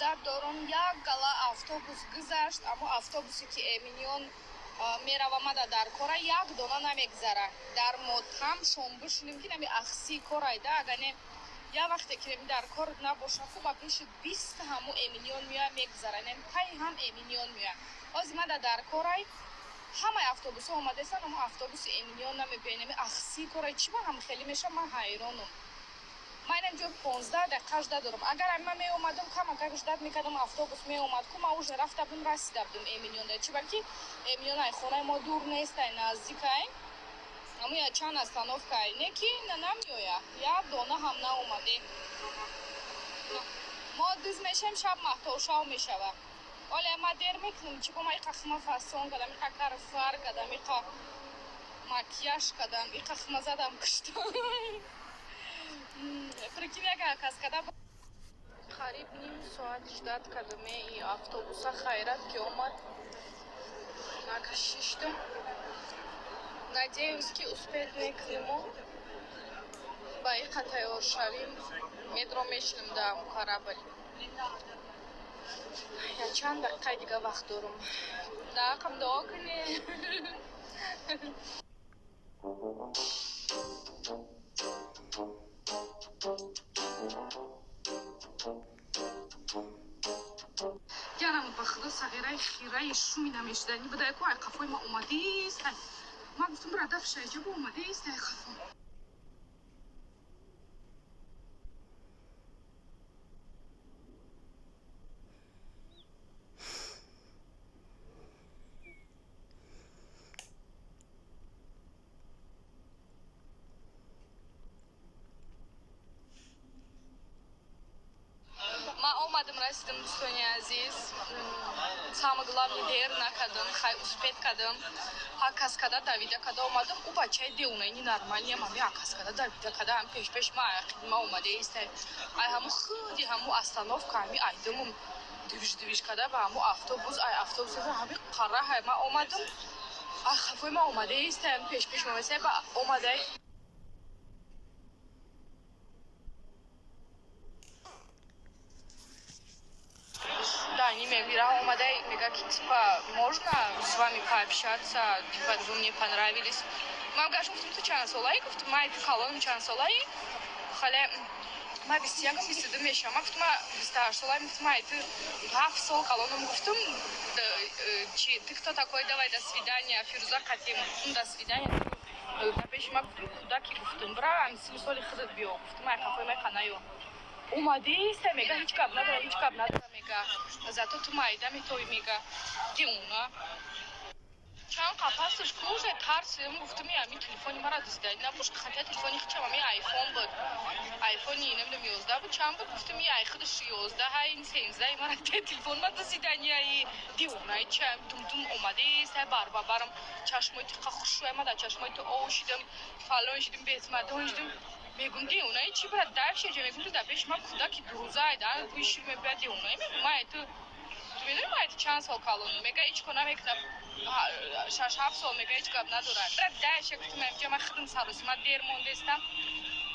Ждать дорум, як гала автобус гузашт, аммо автобусе ки Эминиён меравамада дар кора, як дона намегзара. Дар мотам шом бишинем, ки нами ахси корайда, агар не, я вақте ки нами дар кор набоша, хуб, ба пеши 20 ҳаму Эминиён меоя, мегзара, нами пай ҳам Эминиён меоя. Ҳозир мада дар корай, ҳамаи автобусҳо омадастанд, аммо автобуси Эминиён намебиёй. Нами ахси корай, чӣ ба ҳам хеле меша, ман ҳайронум. Ман инам ҷо 15 дақиқа ждать дорам. Агар ман меомадам, камакак ждать мекардам, автобус меомад ку, ман уже рафта будем, расида будем Эминиёнда. Чӣ ба ки Эминиён ай хонаи мо дур нест, ай наздикай, аммо я чанд остановкай, не ки на намеоя, як дона ҳам наомаде. Мо диз мешем, шаб маҳтовшав мешава. Оле ма дер мекунем, чӣ бо ма иқа хма фасон кардам, иқа карфар кардам, иқа макияж кардам, иқа хма задам, куштам. Прикинь, як кас када қариб ним соат ждать кардаме и автобуса, хайрат ки омад, накашиштам. Надеюсь, ки успеть мекунемо, ба иқа тайёр шавим, метро мешинем да корабль. Я чанд дақиқаи дига вақт дорум. Даақам дуо кунед. Янам, ба худо, сағираи хираи шуми намешудани буда, ку ай қафои ма омадист. Ма гуфтам, бира дафша иҷоба омадист ай қафо. Ман омадам, расидам, дӯстони азиз. Самое главное, дер накардам, хай, успеть кардам. Ҳар кас када давида када омадам. Ӯ бачаи девонаи ненормальный ам, ҳар кас када давида када ҳам пеш пеш ма ма омадаист. Ай ҳаму худи ҳаму остановка ҳами айдамум движ движ када ба ҳаму автобус, ай автобус ҳами қара ҳай ма омадам. Ай хафои ма омадаист, пеш пеш ма ба омадай. Да, не мегира омадай, мега ки типа можно с вами пообщаться, типа вы мне понравились. Ман гашт гуфтам, ту чанд солаи? Гуфтам, ман ту калонам, чанд солаи? Хале ма 21-ам, 22 мешавам. Ма гуфтам, ма 28 солаи, гуфтам, ма ту 7 сол калонам, гуфтам, чи ты кто такой, давай, до свидания, Фируза қатим, гуфтам, до свидания. Да пеши ма, гуфтам, кӯдаки, гуфтам, бра, ами сину соли худат биё, гуфтам, ай қафои май қанаё. Омадиста, мега, ҳеҷ гап надора, ҳеҷ гап надора, мега, зато ту майда метои, мега, девона. Чанд қапасаш куже тарсидам, гуфтам, ами телефони мара дуздида набош, хотя телефони хичам ами айфон буд, айфони намедонам 11 буд, чанд буд, гуфтам, ай худаш 11 ҳай, 13 мара телефон ма дуздиданияи, девонаи ча думдум омадист, ай барбабарам чашмои тиқа хушрӯй ма, дар чашмои ту ов шидам, фалон шидам, бесмадон шидам. Мегум, девонаи чи, брат, дальше ҷа, мегум, ту дар пеши ман кӯдаки дурӯзай да бӯи шир мебиёд, девонаи, мегум, май ту медонӣ, май ту чанд сол калонам? Мега, ҳеҷ кор намекунам, 6-7 сол, мега, ҳеҷ гап надорад, брат, дальше, гуфтам, инҷа ман худам саросима дер мондестам.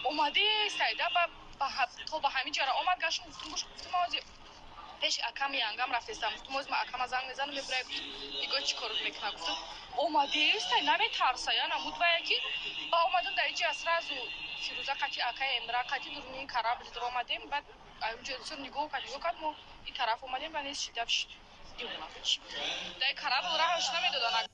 Омадестай да то ба ҳамин ҷара омад, гаштум, гуфтум, гӯш, гуфтум, ҳозир пеши акам янгам рафтестам, гуфтум, ҳозир ман акама занг мезанам, мебурай, гуфтум, нигоҳ чӣ кор мекунам, гуфтум, омадестай, наметарса, я намуд вая ки ба омадам дар иҷа сразу Фирӯза қати акаи Эмра қати дуруни корабль омадем, баъд унҷо нигоҳ кард, нигоҳ кард, мо ин тараф омадем ва нест шида шид. Девона чӣ буд, дар корабль раҳаш намедодан.